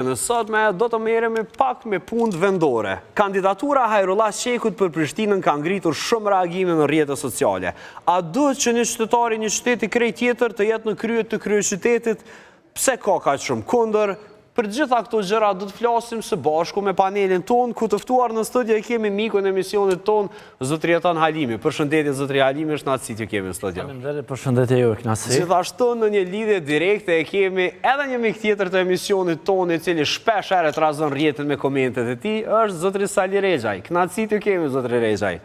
Në sotme do të merremi pak me punë vendore. Kandidatura e Hajrullah Çekut për Prishtinën ka ngritur shumë reagime në rrjete sociale. A duhet që një qytetar i një qyteti krejt tjetër të jetë në krye të kryeqytetit? Pse ka kaq shumë kundër? Për gjitha këto gjëra do të flasim së bashku me panelin tonë, ku të ftuar në studio e kemi mikun e emisionit tonë, Zotri Jeton Halimi. Përshëndetje zotri Halimi, është kënaqësi t'ju kemi në studio. Faleminderit, përshëndetje juve, kënaqësi. Gjithashtu në një lidhje direkte e kemi edhe një mik tjetër të emisionit tonë, i cili shpesh herë trazon rrjetin me komentet e tij, është zotri Sali Rexhaj. Kënaqësi t'ju kemi zotri Rexhaj.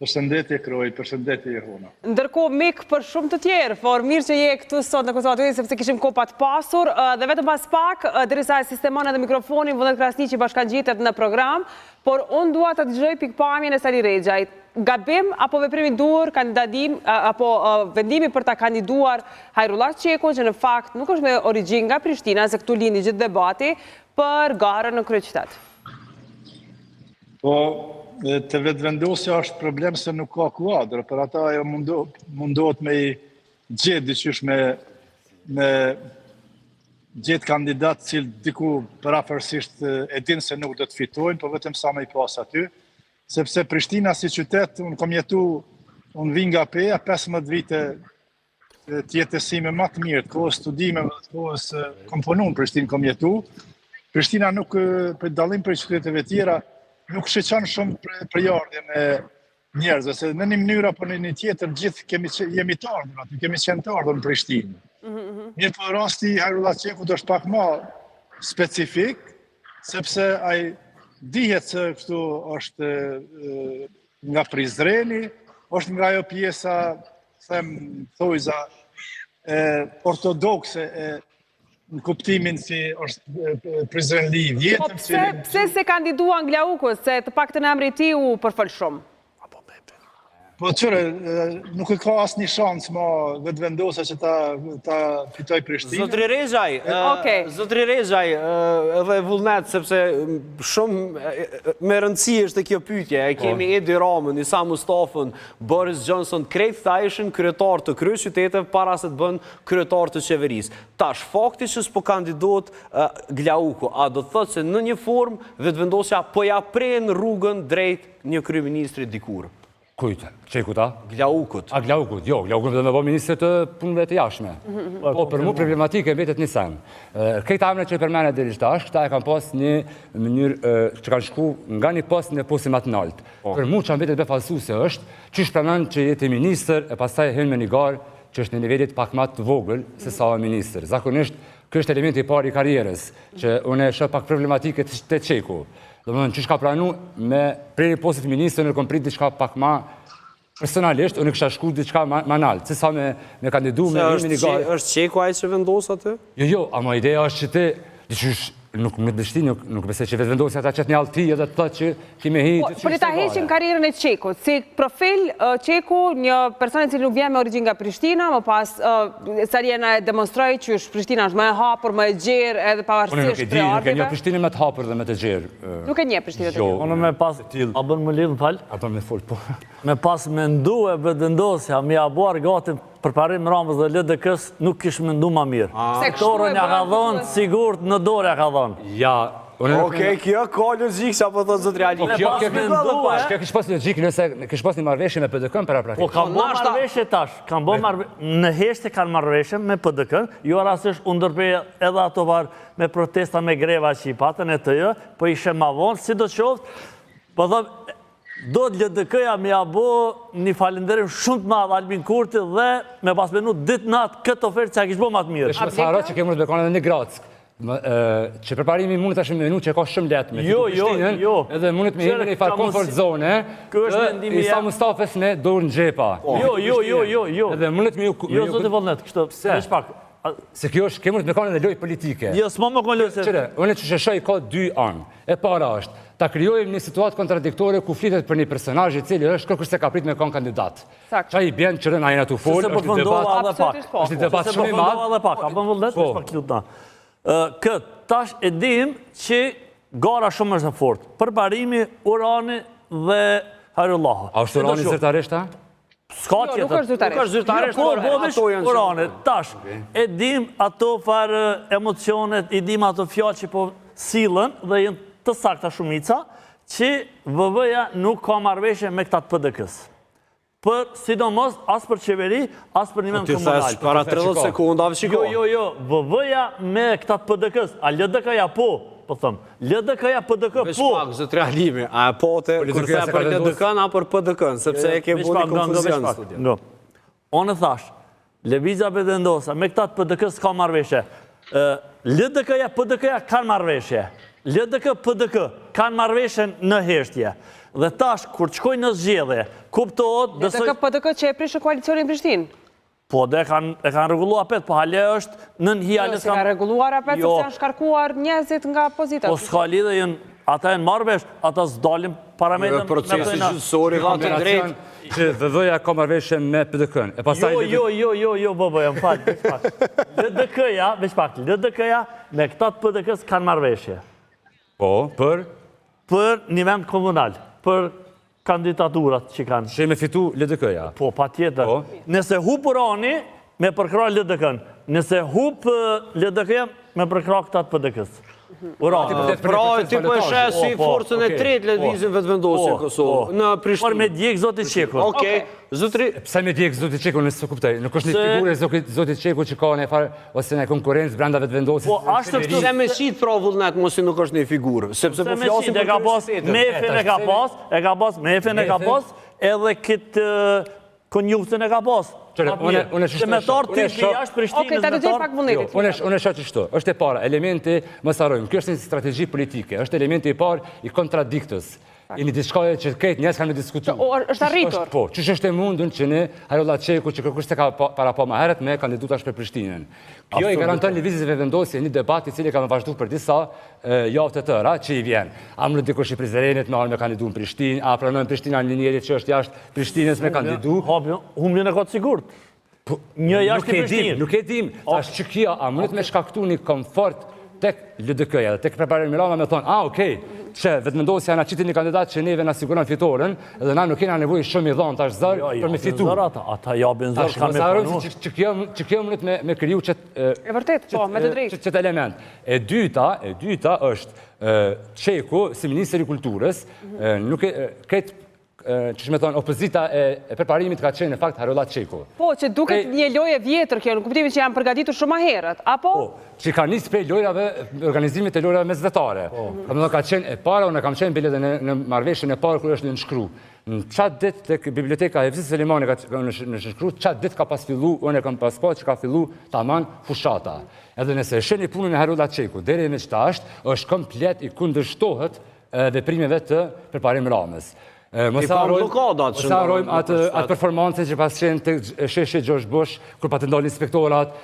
Përshëndetje Kroi, përshëndetje Jehona. Ndërkohë mik për shumë të tjerë, por mirë që je këtu sot në Kosova Today sepse kishim kohë pa të pasur dhe vetëm pas pak derisa e sistemon edhe mikrofonin Vullnet Krasniqi bashkangjitet në program, por unë dua të dëgjoj pikëpamjen e Sali Rexhajt. Gabim apo veprim i duhur kandidatim apo vendimi për ta kandiduar Hajrullah Çekun që në fakt nuk është me origjinë nga Prishtina, se këtu lindi gjithë debati për garën në kryeqytet. Po, te Vetëvendosja është problem se nuk ka kuadro, për ata ajo mundohet me i gjetë diqysh me, me gjetë kandidat cilë diku përafërsisht e din se nuk do të fitojnë, po vetëm sa me i pas aty, sepse Prishtina si qytet, unë kom jetu, unë vi nga Peja, 15 vite të jetës sime ma të mirë, të kohës studimeve dhe të kohës kom punu në Prishtinë, kom jetu. Prishtina nuk, për dallim prej qyteteve tjera, nuk shiqon shumë prejardhjen e njerëzve, se në një mënyrë apo në një tjetër, gjithë kemi jemi të ardhur aty, kemi qenë të ardhur në Prishtinë. Mm -hmm. Mirëpo rasti i Hajrullah Çekut është pak ma specifik, sepse ai dihet se kështu është nga Prizreni, është nga ajo pjesa them thojza e ortodokse e në kuptimin si është Prizrenli i vjetër. Po pse, pse s'e kandiduan Glaukun, se të paktën emri i tij u përfol shumë? Po qyre, nuk e ka asnjë shans ma Vetëvendosja që ta, ta fitoj Prishtinën. Zotri Rexhaj, okay. Zotri Rexhaj, edhe Vullnet, sepse shumë me rëndësi është kjo pyetje, e kemi po. Edi Ramën, Isa Mustafën, Boris Johnson, krejt këta ishin kryetarë të kryeqyteteve para se të bëhen kryetarë të qeverisë. Tash, fakti që s'po kandidohet Glauku, a do të thotë se në një formë Vetëvendosja po ja pren rrugën drejt një kryeministri dikur? Kujt? Çekut, a? Glaukut. A Glaukut, jo, Glaukut do me bo ministër të punëve të jashtme. Mhm. Po, për mu problematike mbetet një sen. Krejt emrat që i përmene deri tash, këta e kanë pas një mënyrë që kanë shku nga një post në postin ma të naltë. Po. Për mu që mbetet befasuse është, qysh pranon që je ti ministër e pastaj hyn me një garë që është në nivelit pak ma të vogël se sa ministër. Zakonisht, ky është elementi i parë i karrierës, që unë e shoh pak problematike te Çeku. Domethënë, qysh ka pranu me prej postit ministër, unë kom prit diçka pak ma Personalisht, unë kisha shku diçka ma, ma nalt, se sa me, me kandidu me me një garë. Është Çeku ai që vendos aty? Jo, jo, ama ideja është që ti, diqysh, nuk më dështi, nuk, nuk besoj që Vetëvendosja ta qet një allti edhe të thotë që ki me hi... Po, po le ta heqim karrierën e Çekut, si profil Çeku, një person i cili nuk vjen me origjinë nga Prishtina, më pas Sali na e demonstroi që është Prishtina është më e hapur, më e gjerë edhe pavarësisht Unë nuk e di, nuk e njoh Prishtinën më të hapur dhe më të gjerë. Nuk e njeh Prishtinën të jo, gjerë. Unë me pas, a bën më lidhë, më fal? A bën me fol, po. Me pas mendue Vetëvendosja, me ia bo argatin Përparim Ramës dhe LDK-së, nuk kish mendu ma mirë. Ah. Dorën ja ka dhonë, sigurt në dorë ja ka dhonë. Ja, Okej, kjo ka logjikë çka po thotë zotri Ali. Po kjo kjo mendu, kjo kish pas logjikë nëse kish pas një marrëveshje me PDK-n paraprakisht. Po kanë bo marrëveshje tash, kanë bo marrëveshje, në heshtje kanë marrëveshje me PDK-n, jo rastësisht u ndërpre edhe ato var me protesta me greva që i patën e të jo, po ishe ma vonë, sido qoftë, po thom, Do të LDK-ja me ia bo një falënderim shumë të madh Albin Kurti dhe me pas menu ditë natë këtë ofertë që ja kish bo ma të mirë. Është mos harro që ke mund të bekon edhe në Grackë. Që Përparimi mund tash me menu që ka shumë lehtë me jo, jo, jo. Edhe mundet me hi në një farë comfort zone. Ky është mendimi Isa Mustafës me dorë në xhepa. Jo, jo, jo, jo, jo. Edhe mundet me ju Jo zoti Vullnet, kështu. Veç pak. Se kjo është, ke mundet me kanë edhe lojë politike. Jo, s'mo më konë lojë se... Qyre, unë që sheshoj ka dy anë. E para është, ta krijojmë një situatë kontradiktore ku flitet për një personazh i cili është kërkush s'e ka prit me konë kandidat. Saktë. Qa i bjen që rënë ajna të folë, është një debat, po. është një debat shumë i madh. Edhe pak, a bën Vullnet, po. pak lutna. Këtë, tash e dim që gara shumë është e fortë. Përparimi, Urani dhe Hajrullahu. A është Urani zyrtarisht, a? S'ka jo, tjetër. Nuk është zyrtarisht. Nuk është zyrtarisht, po, por po, ato janë Urane, tash, e dim ato farë emocionet, i dim ato fjalë që po sillen dhe janë të sakta shumica, që VV-ja nuk ka marrëveshje me këta të PDK-së. Për, sidomos, as për qeveri, as për një vend po komunal. Ti thes para 30 sekundave që Jo, jo, jo, VV-ja me këta të PDK-së, a LDK-ja po, po thëmë, LDK-ja PDK po. Veç pak, zotri Halimi, a e pote, Po, kur the për LDK-n a për PDK-n, sepse e ke bu një konfuzion në studio. Ngo. Unë thash, Lëvizja Vetëvendosja, me këta të PDK-së ka marrëveshje. LDK-ja, PDK-ja kanë marrëveshje. LDK, PDK kanë marrëveshje në heshtje. Dhe tash, kur të shkojnë në zgjedhje, kuptohet... LDK, PDK që e prishën koalicionin në Prishtinë? Po, dhe e kanë rregullu apet, po hale është nën hije... Jo, s'e kanë rregulluar apet, jo. sepse janë shkarkuar njerëzit nga pozita. Po, s'ka lidhje, janë, ata janë marrë vesh, ata s'dalin para me... Jo, procesi gjyqësor i dha të drejtë. Që VV-ja ka marrëveshje me PDK-në. E pastaj... Jo, jo, jo, jo, jo, VV-ja, më fal, veç pak. LDK-ja, veç pak, LDK-ja me këta të PDK-së kanë marrëveshje. Po, për? Për një vend komunal, për kandidaturat që kanë. Që me fitu LDK-ja? Po, patjetër. Po. Nëse hup Urani, me përkrah LDK-në. Nëse hup LDK-ja, me përkrah këta të PDK-së. Urani. Pra, ti po e sheh si Po, po, forcën e tretë Lëvizjen Vetëvendosje në Kosovë, po. në Prishtinë. Por me djeg zoti Çeku. Okej, zotri... Pse me djeg zoti Çeku, nëse s'e kuptoj. Nuk është një figurë e zoti Çeku që ka një farë ose një konkurrencë brenda Vetëvendosjes. Po, ashtu këtu. Pse me qit pra Vullnet mos nuk është një figurë, sepse po flasim për kryeqytetin. Mefin e ka pas, e ka pas, Mefin e ka pas, edhe këtë Konjufcën e ka pas. Qëre, unë unë Se me tarë ty jashtë Prishtinës. Okej, ta dëgjoj pak Vullnetin. Jo, unë unë shoh qështu. Është e para, elementi, mos harrojmë, kjo është një strategji politike, është elementi i parë i kontradiktës. I një diçkaje që krejt njerëz kanë me diskutu. Është arritur. Po, qysh është e mundun që një Hajrullah Çeku që kërkush s'e ka parapa ma herët me kandidu tash për Prishtinën. Kjo i garanton Lëvizjes Vetëvendosje një debat i cili ka me vazhdu për disa javë të tëra që i vjen. A mundet dikush i Prizrenit me ardhë me kandidu në Prishtinë, a pranon Prishtina një njeri që është jashtë Prishtinës me kandidu. Humbjen e ka të sigurt. Po, një jashtë i Prishtinës. Nuk e dim, tash që kjo, a mundet me shkaktu një komfort tek LDK-ja dhe tek Përparim Rama me thonë, a, okej, që Vetëvendosja na qiti një kandidat që neve na siguron fitoren, dhe na nuk kena nevojë shumë i dhonë tash zor jo, për me fitu. Zor ata, ata japin zor, kanë me punu. Që kjo, që kjo mundet me, me kriju qëtë... E vërtet, po, me të drejtë. Qëtë element. E dyta, e dyta është, Çeku, si ministër i kulturës, mhm. nuk e, këtë qysh me thonë, opozita e përparimit ka qenë në fakt Hajrullah Çeku. Po, që duket një lojë e vjetër kjo, në kuptimin që janë përgatitur shumë ma herët, apo? Po, që ka nisë prej lojrave, organizimit e lojrave mesdhetare. Po. Ka më thonë, ka qenë e para, unë kam qenë bile dhe në marrëveshjen e parë kur është nënshkru. Në qatë ditë tek biblioteka Hevzi Selimani ka nënshkru, qatë ditë ka pas fillu, unë e kam pas pa që ka fillu taman fushata. Edhe nëse e shihni punën e Hajrullah Çekut, deri me qëtash, është komplet i kundërshtohet veprimeve të Përparim Ramës. Mos e harrojmë atë atë performancën që pas qenë te sheshi George Bush, kur patën dalë inspektorat,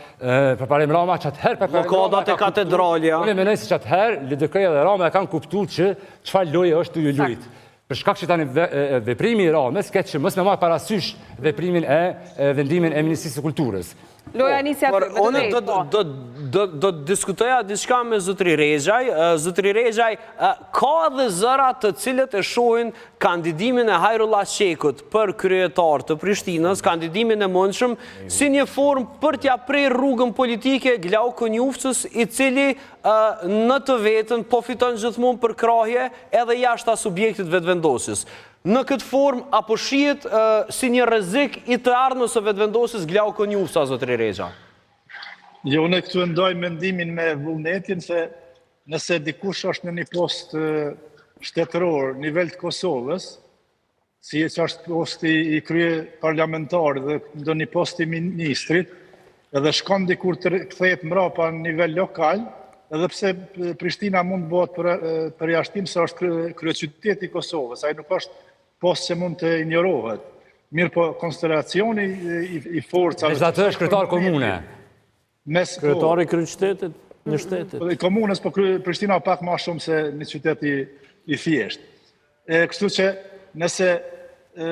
Përparim Rama, që atëherë Përparim Rama... Bllokadat e katedralja. Unë mendoj se që atëherë, LDK-ja dhe Rama e kanë kuptu që çfarë loje është tu u lujt. Për shkak që tani veprimi i Ramës, këtë që mos me marrë parasysh veprimin e vendimin e Ministrisë së Kulturës. Loja nisi aty, me të drejtë, po. Do të diskutoja diçka me zotri Rexhaj. Zotri Rexhaj, ka edhe zëra të cilët e shohin kandidimin e Hajrullah Çekut për kryetar të Prishtinës, kandidimin e mundshëm, si një formë për t'ia prerë rrugën politike Glauk Konjufcës, i cili në të vetën po fiton gjithmonë përkrahje edhe jashta subjektit Vetëvendosjes. Në këtë formë, a po shihet si një rrezik i të ardhmes së Vetëvendosjes Glauk Konjufca, zotëri Rexha? Jo, unë këtu e ndaj mendimin me Vullnetin se nëse dikush është në një post shtetëror, nivel të Kosovës, si e që është posti i kryeparlamentarit dhe ndonjë post i ministrit, edhe shkon dikur të kthehet mbrapa në nivel lokal, edhe pse Prishtina mund të bëhet për, përjashtim se është kryeqyteti i Kosovës, ai nuk është post që mund të injorohet. Mirëpo, konstelacioni i, i forcave... Megjithatë është kryetar komune. Mes, po, Kryetari i kryeqytetit, një shtetit. Po, i komunës, po Prishtina pak ma shumë se një qytet i, i thjeshtë. E, kështu që nëse e,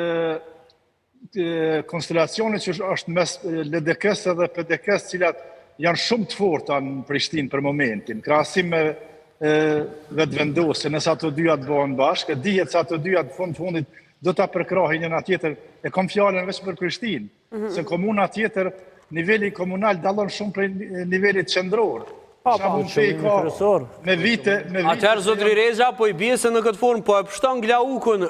konstelacioni që është mes LDK-së dhe PDK-së, cilat janë shumë të forta në Prishtinë për momentin, krahasim me Vetëvendosjen, nëse ato dyja të bëhen bashkë, dihet se ato dyja të fund fundit do ta përkrahin njëna tjetër, e kom fjalën veç për Prishtinë, mhm. se komuna tjetër, niveli komunal dallon shumë prej nivelit qendror. Po, po. Ka me vite, me vite. Atëherë zotri Rexha po i bie se në këtë formë po e pshton Glaukun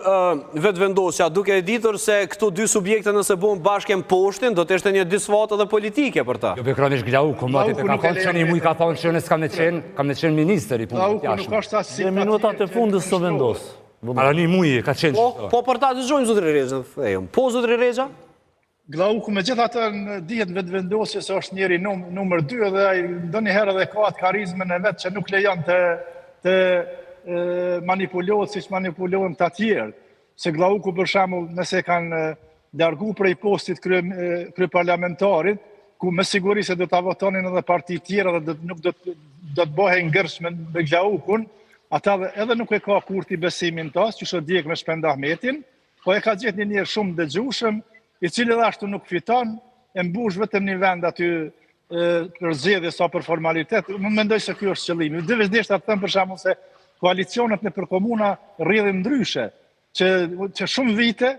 Vetëvendosja, duke e ditur se këto dy subjekte nëse bëhen bashkë e mposhtin, do të ishte një disfatë edhe politike për ta. Jo pikërisht Glauku, mati të ka thonë që një muj ka thonë që unë s'kam me qenë, kam me qenë ministër i punëve të jashtme. Glauku nuk është as si minutat e fundit s'u vendos. Para një muji ka qenë po, që Po, për ta dëgjojmë zotri Rexha, thejëm. Po zotri Rexha? Glauku megjithatë dihet në Vetëvendosje se është njeri num, numër 2 edhe ai ndonjëherë edhe ka atë karizmën e vet që nuk lejon të të e, manipulohet siç manipulohen të tjerë. Se Glauku për shembull, nëse e kanë largu prej postit krye, kryeparlamentarit, ku me siguri se do ta votonin edhe parti tjera dhe do, nuk do të do të bëhej ngërç me, me Glaukun, ata dhe, edhe nuk e ka Kurti besimin ta, që është djeg me Shpend Ahmetin, po e ka gjetë një njeri shumë dëgjushëm, i cili edhe ashtu nuk fiton, e mbush vetëm një vend aty për zgjedhje sa për formalitet, unë mendoj se ky është qëllimi. Dhe veç deshta të them për shembull se koalicionet nëpër komuna rrjedhin ndryshe, që, që shumë vite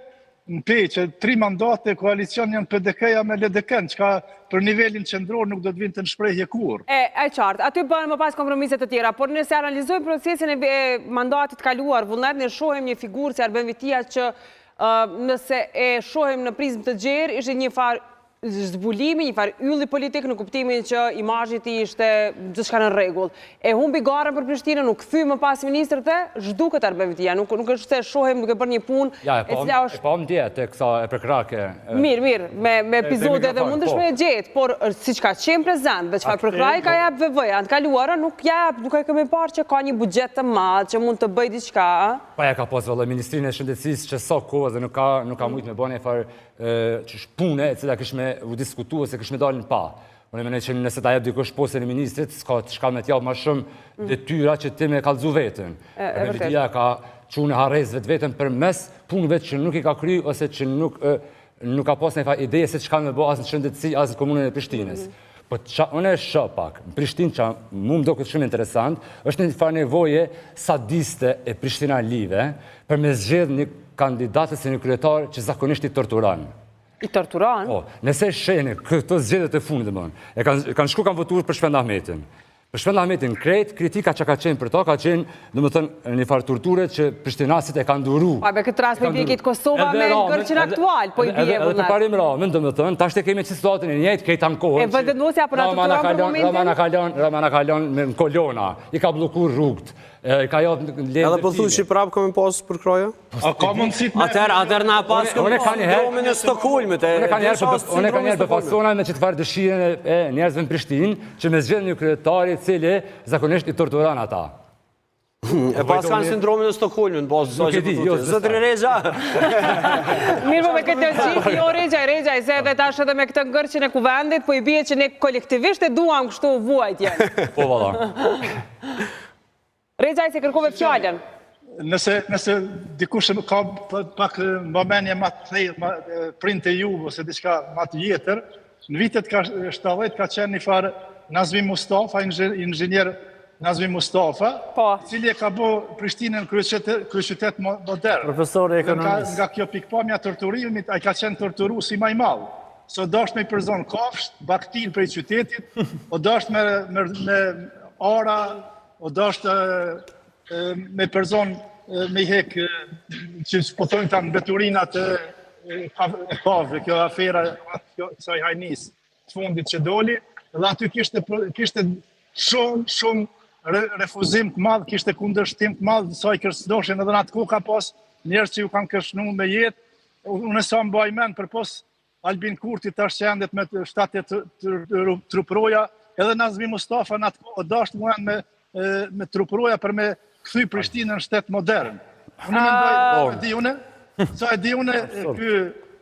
në Pejë, që tri mandate koalicion janë PDK-ja me LDK-n, çka për nivelin qendror nuk do të vinte në shprehje kurrë. E, e qartë, aty bëhen më pas kompromise të tjera, por nëse analizojmë procesin e mandatit të kaluar, Vullnet, ne shohim një figurë si Arben Vitia që nëse e shohim në prizmë të gjerë, ishte një farë zbulimi, një farë ylli politik në kuptimin që imazhi i tij ishte gjithçka në rregull. E humbi garën për Prishtinën, u kthy më pas ministër dhe zhduket Arben Vitia. Nuk nuk është se e shohim duke bërë një punë ja, e cila është E pam dje teksa e përkrahke. Mirë, mirë, me me epizode edhe mundesh me e gjet, por siç ka qenë prezent dhe çfarë përkrahje ka jap VV-ja në të kaluarën, nuk ja jap, nuk e kemi parë që ka një buxhet të madh që mund të bëjë diçka, ë? Pa ja ka pas vëlla Ministrinë e Shëndetësisë që sa kohë dhe nuk ka nuk ka mujt me bë një farë qysh pune e cila kish me u diskutu ose kish me dalë në pah. Unë mendoj që nëse ta jep dikush postin e ministrit, s'ka çka me t'jap ma shumë mm. detyra që ti me kallzu veten. E, e ka çu në harresë vetveten përmes punëve që nuk i ka kry ose që nuk nuk ka pas një ide se çka me bo as në shëndetësi as në komunën e Prishtinës. Mm -hmm. Po ça unë e shoh pak, në Prishtinë që mu më doket shumë interesant, është një farë nevoje sadiste e prishtinalive për me zgjedh një kandidat ose një kryetar që zakonisht i torturon. I torturon? Po, nëse e shehni këto zgjedhjet e fundit, domethënë, e kanë kanë shku kanë votuar për Shpend Ahmetin. Për Shpend Ahmetin krejt kritika që ka qenë për to ka qenë, domethënë, një farë torture që prishtinasit e kanë duru. Pa, me këtë rast po i bie krejt Kosova me ngërçin aktual, po i bie Edhe Përparim Ramën, domethënë, tash e kemi që situatën e njëjtë, krejt ankohen. E Vetëvendosja po na torturon për momentin? Rama na ka lon, Rama na ka lon në kolona, i ka blloku rrugët, i ka jap leje Edhe po thu që prapë ka me pas përkrahje? A ka mundësi të Atëherë, atëherë na pas unë kam një herë sindromin e Stokholmit. Unë kam një herë unë kam një herë befasona me qët farë dëshirën e njerëzve në Prishtinë që me zgjedh një kryetar i cili zakonisht i torturon ata. E pas kanë sindromin e Stokholmit, në bazë të që po jo, Zotri Rexha. Mirë po me këtë logjikë, jo Rexha, Rexha, se edhe tash edhe me këtë ngërçin e kuvendit, po i bie që ne kolektivisht e duam kështu vuajtjen. Po valla. Rexhaj se kërkove fjalën. Nëse, nëse dikush ka pak mbamendje ma të thellë, ma, prindët e juve ose diçka ma të vjetër, në vitet ka 70 ka qenë një farë Nazmi Mustafa, inxhinier Nazmi Mustafa, po. i cili e ka bo Prishtinën kryeqytet, kryeqytet modern. Profesor i ekonomisë. Nga, nga kjo pikëpamja e torturimit, ai ka qenë torturuesi ma i madh. Se o dasht me i përzon kafshët, baktinë prej qytetit, o dasht me, me, me ara, O dasht me përzon me i hek që po thonë ta mbeturinat e e kafshëve, kjo afera kjo kësaj hajnisë të fundit që doli, dhe aty kishte kishte shumë shumë re, refuzim të madh, kishte kundërshtim të madh, sa i kërcënoshin edhe në atë kohë ka pas njerëz që ju kanë kërcënu me jetë. Unë sa mbaj mend përpos Albin Kurti tash që endet me 7 truproja, edhe Nazmi Mustafa në atë kohë dasht mu me me truproja për me kthy Prishtinën në shtet modern. Unë mendoj, po. e di unë, sa e di unë ky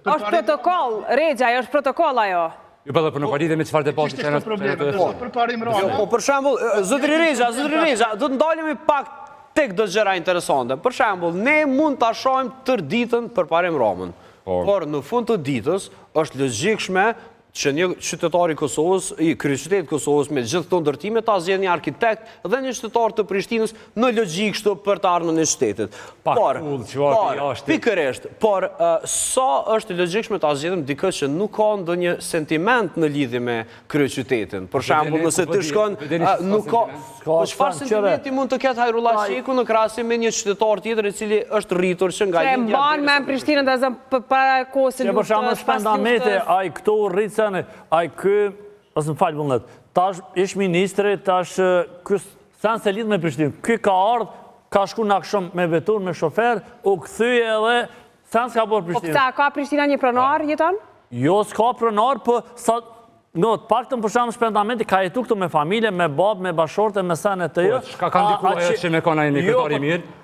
Është protokoll, Rexhaj, është protokoll ajo. Jo, po, po nuk ka lidhje me çfarë debati që janë probleme, po Përparim Rama. Jo, po për shembull, zotri Rexha, zotri Rexha, do të ndalemi pak tek do gjëra interesante. Për shembull, ne mund ta shohim tërë ditën Përparim Ramën. Po. Por në fund të ditës është logjikshme Që një qytetar i Kosovës, i kryeqytetit të Kosovës me gjithë këto ndërtime ta zgjedhë një arkitekt dhe një qytetar të Prishtinës në logjikë kështu për të ardhmen e qytetit. Por, por, pikërisht, por sa është e logjikshme ta zgjedhim dikë që nuk ka ndonjë sentiment në lidhje me kryeqytetin. Për shembull, nëse ti shkon, nuk ka Po çfarë sentimenti mund të ketë Hajrullah Çeku në krahasim me një qytetar tjetër i cili është rritur që nga lindja deri. Që e mban mend Prishtinën ta zëmë para kohës së luftës, pas luftës. Për shembull Shpend Ahmeti, ai këtu u rrit se ai ky, ose më fal Vullnet, tash ish ministri, tash ky sen s'e lidh me Prishtinë. Ky ka ardhë, ka shku në akshom me veturë, me shofer, u kthy edhe sen s'ka bërë Prishtinë. Po pse, a ka Prishtina një pronar, jeton? Jo, s'ka pronar, po sa No, të paktën për shembull Shpend Ahmeti ka jetu këtu me familje, me babë, me bashkëshorte, me sene të jo. Po, çka ka ndiku ajo që me kon ai një jo, kryetar i po- mirë?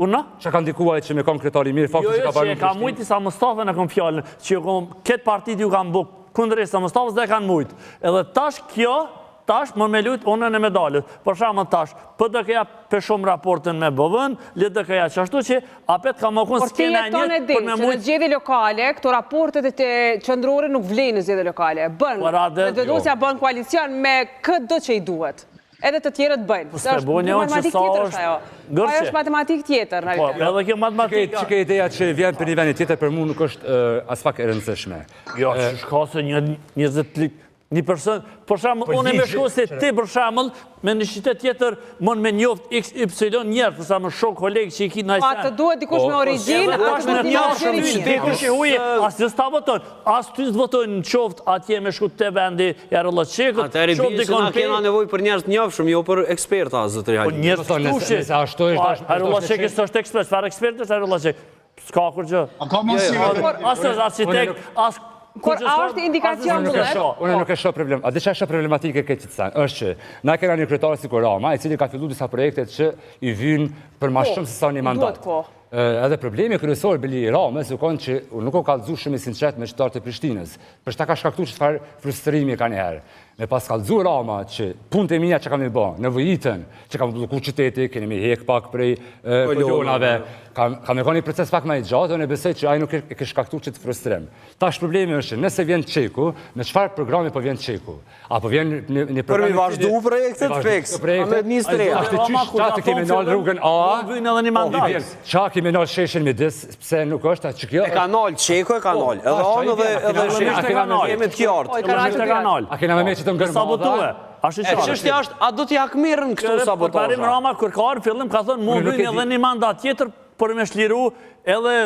Unë? Çka ka ndiku ajo që me kon kryetar i mirë, fakti jo, që jo, ka bërë në Prishtinë? Jo, që e ka mujtë Isa Mustafën e kom fjalën, që ju kom, këtë partit ju kanë bo kundër Isa Mustafës dhe e kanë mujtë. Edhe tash kjo, tash më me lujtë onën e medalit. Për shembull tash, PDK-ja pe shohim raportin me VV-n, LDK-ja qashtu që apet ka me konë skena e njëjtë për me mujtë... Por ti jeton e din, që në zgjedhje lokale, këto raportet e qendrore nuk vlejnë në zgjedhje lokale. Bën, Vetëvendosja bën koalicion me këdo që i duhet. Edhe të tjerët bëjnë. Po s'e bojnë jo që sa është ngërçe. Ajo është matematikë tjetër, në Po, edhe kjo matematikë. Që ke ideja që vjen prej një vendi tjetër, për mu nuk është aspak e rëndësishme. Jo, që shka se një 20 Një person, për shembull, po unë me shku se ti për shembull, me një qytet tjetër, mund me njoft X, Y njerëz, për shembull, shok, koleg që i ki në A të duhet dikush me origjinë, a të duhet dikush me origjinë. Dikush i huj, as të s'ta voton, as ty s'të votojnë në qoftë atje me shku te vendi i Hajrullah Çekut, Atëherë i bie se na kena nevojë për njerëz të njofshëm, jo për eksperta, zotëri po Halimi. Po njerëz të tushi, Hajrullah Çeki s'është ekspert, çfarë ekspert është Hajrullah Çeku? S'ka kurgjë. A ka mundësi jo, jo. As është arkitekt, as Por a është indikacion të let? Unë nuk e shoh problem. A di çka është problematike këtë sen? Është që na kena një kryetar sikur Rama, i cili ka fillu disa projekte që i vynë për ma po, shumë se sa një mandat. Edhe problemi kryesor bile i Ramës u konë që nuk u kallzu shumë i sinqert me qytetarët e Prishtinës. Për çka ka shkaktu qëfarë frustrimi kanjëherë. Me pas kallzu Rama që punët e mia që kam i bo, nevojiten, që kam blloku qyteti, keni me hek pak prej kolonave, ka me kon një proces pak ma i gjatë, unë e besoj që ai nuk e kish shkaktu qëtë frustrim. Tash problemi është që nëse vjen Çeku, me çfarë programi po vjen Çeku? A po vjen një program... Për mi vazhdu projektet, fiks, a me ministria. Ashtë qysh, qa të kemi nalë rrugën A, po, qa kemi nalë sheshin midis, pse nuk është, a që kjo... E ka nalë, Çeku e ka po, nalë, edhe anë dhe edhe sheshin, jemi të qartë. A kena me me që të ngërmadha? E çështja është, a do t'i hakmerren këto sabotazha? Përparim Rama, kur ka ardhë fillim, ka thënë, mu vynë edhe një mandat tjetër për me shliru edhe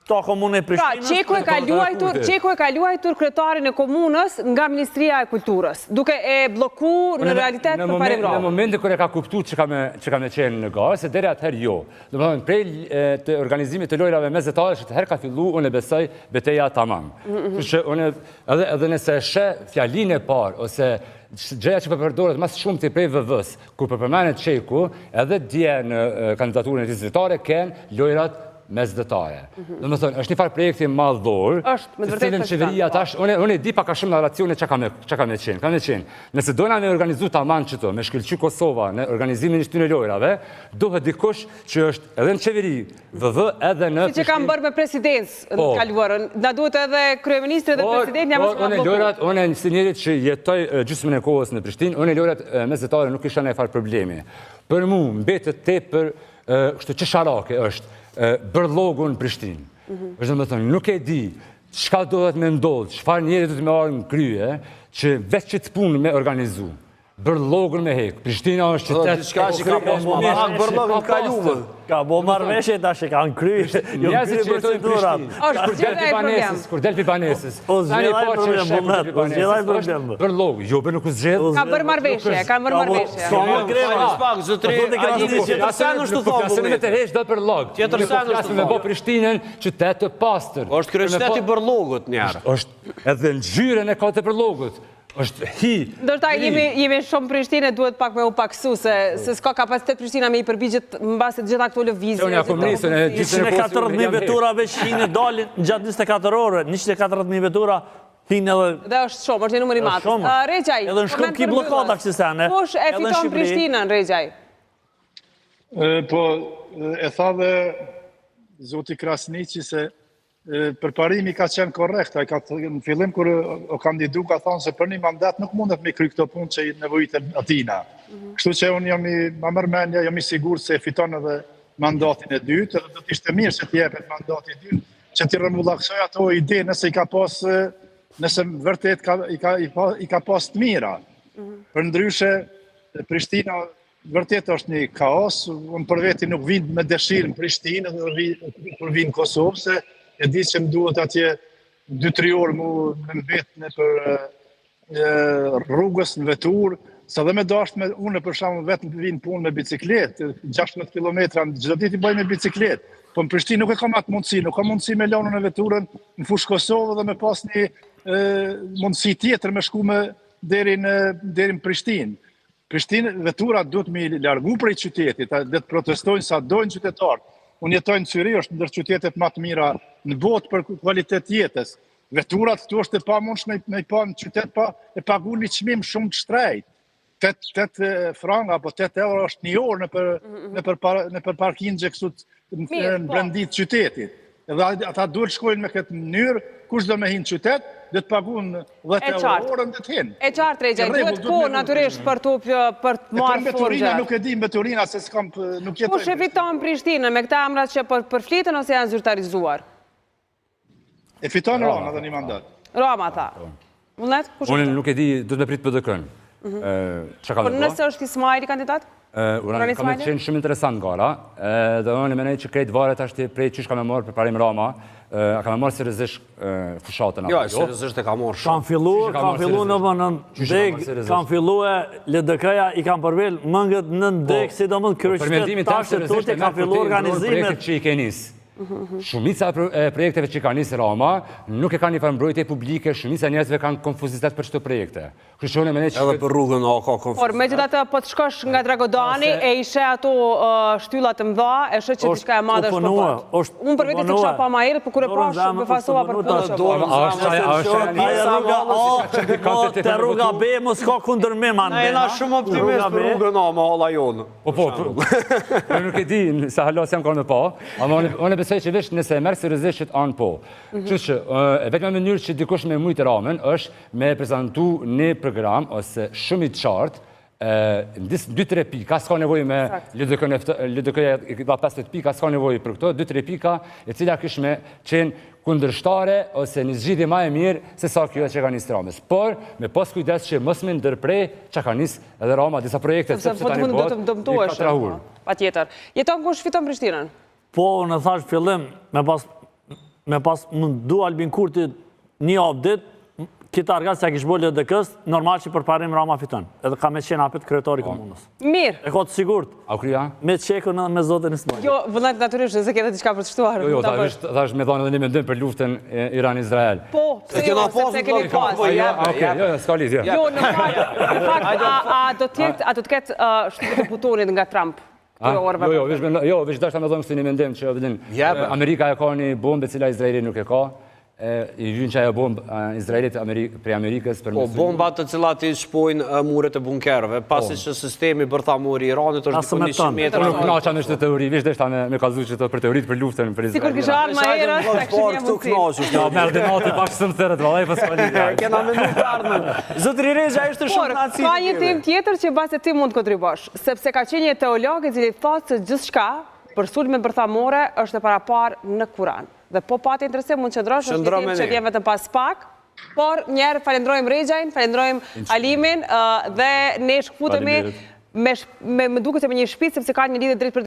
ta komunën e pra, Prishtinës. Pra, Çeku e ka luajtur, Çeku e ka luajtur kryetarin e komunës nga Ministria e Kulturës, duke e blloku në realitet Përparim Ramën. Në momentin kur e ka kuptu që ka me, që ka me qenë në garë, se deri atëherë jo. Domethënë, prej të organizimit të lojrave mesdhetare, që atëherë ka fillu, unë e besoj, beteja tamam. Mm -hmm. Që unë, edhe, edhe nëse e sheh fjalinë e parë, ose gjëja që po përdoret ma së shumti prej VV-së, kur po përmendet Çeku, edhe dje në kandidaturën e tij zyrtare, kenë lojrat mesdhetare. Mhm. Domethënë, është një farë projekti madhor, të cilën qeveria tash, unë, unë e di pak a shumë narracione që ka me, që ka me qenë. Ka me qenë. Nëse dojna me organizu taman qëto, me shkëlqy Kosova në organizimin e këtyne lojrave, duhet dikush që është edhe në qeveri, VV, edhe në... Si që kanë bërë me presidencë në po. kaluarën, na duhet edhe kryeministri dhe presidenti, jam është nga blloku. Unë si njeri që jetoj gjysmën e kohës në Prishtinë, unë lojrat mesdhetare nuk isha ndonjë farë problemi. Për mu, mbetet tepër kështu qesharake është bërllogu në Prishtinë. Mhm. Është domethënë, nuk e di çka duhet me ndodhë, çfarë njeri duhet me ardhë në krye, që veç qëtë punë me organizu. Bërllogun me hek. Prishtina është qytet... Diçka që ka pas ma pak bërllogun të kaluar. Ka bo marrëveshje tash e kanë kry. Jo Njerëzit që jetojnë në Prishtinë. Është zgjidhja e problem. Kur del pi banesës. Po zgjidhja e problem, Vullnet, po zgjidhja e problem. Bërllogu, jo be nuk u zgjidh. Ka bërë marrëveshje, ka bërë marrëveshje. Sa më greva. Pak zotri, tjetër sen është të thonë. Flasim me tërheq do bërllog. Tjetër sen është të me bo Prishtinën qytet të pastër. Është kryeqyteti i bërllogut njëherë. Është edhe ngjyrën e ka të bërllogut. Është hi. Ndërta jemi jemi shumë Prishtinë duhet pak me u paksu se se s'ka kapacitet Prishtina me i përgjigjet mbase të gjitha këto lëvizje. Unë jam nisur në 140.000 vetura veç hinë dalin gjatë 24 orëve, 140.000 vetura hinë edhe Dhe është shumë, është një numër i madh. Rexhaj, edhe në Shkup ki bllokada kësi sene. Kush e fiton Prishtinën, Rexhaj? Po, e tha dhe zoti Krasniqi se. Përparimi ka qenë korrekt, ai ka në fillim kur o kandidu ka thonë se për një mandat nuk mundet me kry këto punë që i nevojiten atina. Mhm. Kështu që unë jam i, ma merr mendja, jam i sigurt se e fiton edhe mandatin e dytë, edhe do të ishte mirë që t'i jepet mandati i dytë, që t'i rrumbullaksojë ato ide nëse i ka pas, nëse vërtet ka, i, ka, i, pa, i ka pas të mira. Mm -hmm. Përndryshe, Prishtina Vërtet është një kaos, unë për veti nuk vij me dëshirë në Prishtinë dhe vi, kur vij në Kosovë, se e di që më duhet atje 2-3 orë mu me mbet nëpër rrugës në veturë, se dhe me dasht me, unë për shembull vetë vij në punë me bicikletë, 16 km çdo ditë i bëj me bicikletë, po në Prishtinë nuk e kam atë mundësi, nuk kam mundësi me lënë veturën në Fushë Kosovë dhe me pas një e, mundësi tjetër me shku me deri në deri në Prishtinë. Prishtinë, veturat duhet me i largu prej qytetit, le të protestojnë sa dojnë qytetarët. Unë jetoj në Cyrih, është ndër qytetet më të mira në botë për kualitet jetës. Veturat këtu është e pamundshme me i pa në qytet pa e pagu një çmim shumë të shtrejtë. 8, 8 franga apo 8 euro është një orë nëpër, mm -hmm. nëpër, nëpër parkingje këtu në po. brendi të qytetit. Edhe ata duhet shkojnë me këtë mënyrë, kush do me hi në qytet, do të pagun 10 euro orën dhe të hinë. E qartë, Rexhaj, duhet kohë natyrisht për të për të marrë formë. Mbeturina nuk e di, mbeturina se s'kam, nuk jetoj. Kush e fiton Prishtinën me këta emra që po përfliten ose janë zyrtarizuar? E fiton Rama dhe një mandat. Rama, tha. Vullnet, kush Unë nuk e di, duhet me prit PDK-në. Mhm. Çka ka Por nëse është Ismajli kandidat? Uran, ka me qenë shumë interesant gara, dhe unë mendoj që krejt varet tash prej qysh ka me marrë Përparim Rama, a ka me marrë seriozisht fushatën apo jo? Jo, seriozisht e ka marrë shumë. Kanë fillu, kanë fillu në vënë në degë, kanë fillu e LDK-ja i kanë përvjel mëngët në po, degë, sidomos po, kryeqytet, tash e tutje kanë fillu organizimet. Që i ke nisë. Shumica e projekteve që ka nisë Rama, nuk e ka një farë mbrojtje publike, shumica e njerëzve kanë konfuzitet për qëto projekte. Kështu që unë mendoj që... Edhe për rrugën A ka konfuzitet. Por, megjithatë, po të shkosh nga Dragodani e i sheh ato shtylla të mëdha, e sheh që diçka e madhe është po bëhet. Unë për vete s'e kisha pa ma herët, por kur e pashë, befasova për punën që bëhet. Rruga A, te rruga B, mos ka kundërmim, Na jena shumë optimist për rrugën A, më holla jonë. Po, po, unë nuk e di se hala s'jam kanë me pa, ama unë besoj që veç nëse e merr seriozisht qëtë anë po. Mhm. Kështu që, e vetmja mënyrë që dikush me mujtë Ramën është me prezantu një program ose shumë i qartë, dy tre pika, s'ka nevojë me LDK-ja i dha 50 pika, s'ka nevojë për këto, dy tre pika, e cila kish me qenë kundërshtare ose një zgjidhje ma e mirë se sa kjo që ka nisë Ramës. Por, me pas kujdes që mos me ndërpre që ka nisë Edhe Rama, disa projekte, sepse tani bëhet një katrahurë. Po, patjetër. Jeton kush fiton Prishtinën? Po, unë thash fillim, me pas, me pas mundu Albin Kurti një javë ditë, kita argat se ja kish bo LDK-s, normal që Përparim Rama fiton. Edhe ka me qenë apet kryetari i po. komunës. Mirë. E ka të sigurt. A u krya? Me Çekun edhe me zotin Ismajli. Jo, Vullnet natyrisht, nëse ke edhe diçka për të shtuar. Jo, jo, thash me dhënë edhe një mendim për luftën Iran-Izrael. Po, pse jo, sepse kemi pas. Po, jo, okej, jo, jo, s'ka lidhje. Jo, në fakt, në fakt, a do të jetë, a do të ketë shtypje të butonit nga Trump? Jo, jo, veç jo, veç dashta me dhënë këtë një mendim që vëdin, Amerika e ka një bombë e cila Izraeli nuk e ka, i vyn që ajo bombë Izraelit prej Amerikës për Po, bomba të cilat i shpojnë muret e bunkerëve, pasi po. që sistemi bërthamor i Iranit është diku 100 metra. Unë kënaqem me këtë teori, veç deshta me me kallzu që për teoritë për luftën për Izraelin. Sikur kisha ardhur më herët, ta kishim një mundësi. Këtu Ja, merr dhe nati pak s'më thërret, vallai po s'ka lidhje. Kena mendu të ardhmen. Zotëri Rexha ishte shumë kënaqësi. Ka një temë tjetër që mbase ti mund të kontribuosh, sepse ka qenë një teolog i cili thotë se gjithçka për sulmet bërthamore është e paraparë në Kuran. Dhe po pate interesim mund të qëndrosh, është një temë që vjen vetëm pas pak. Por njëherë falendrojmë Rexhajn, falendrojmë Alimin dhe ne shkëputemi me me më duket se me një shpic sepse ka një lidhje drejtpërdrejtë.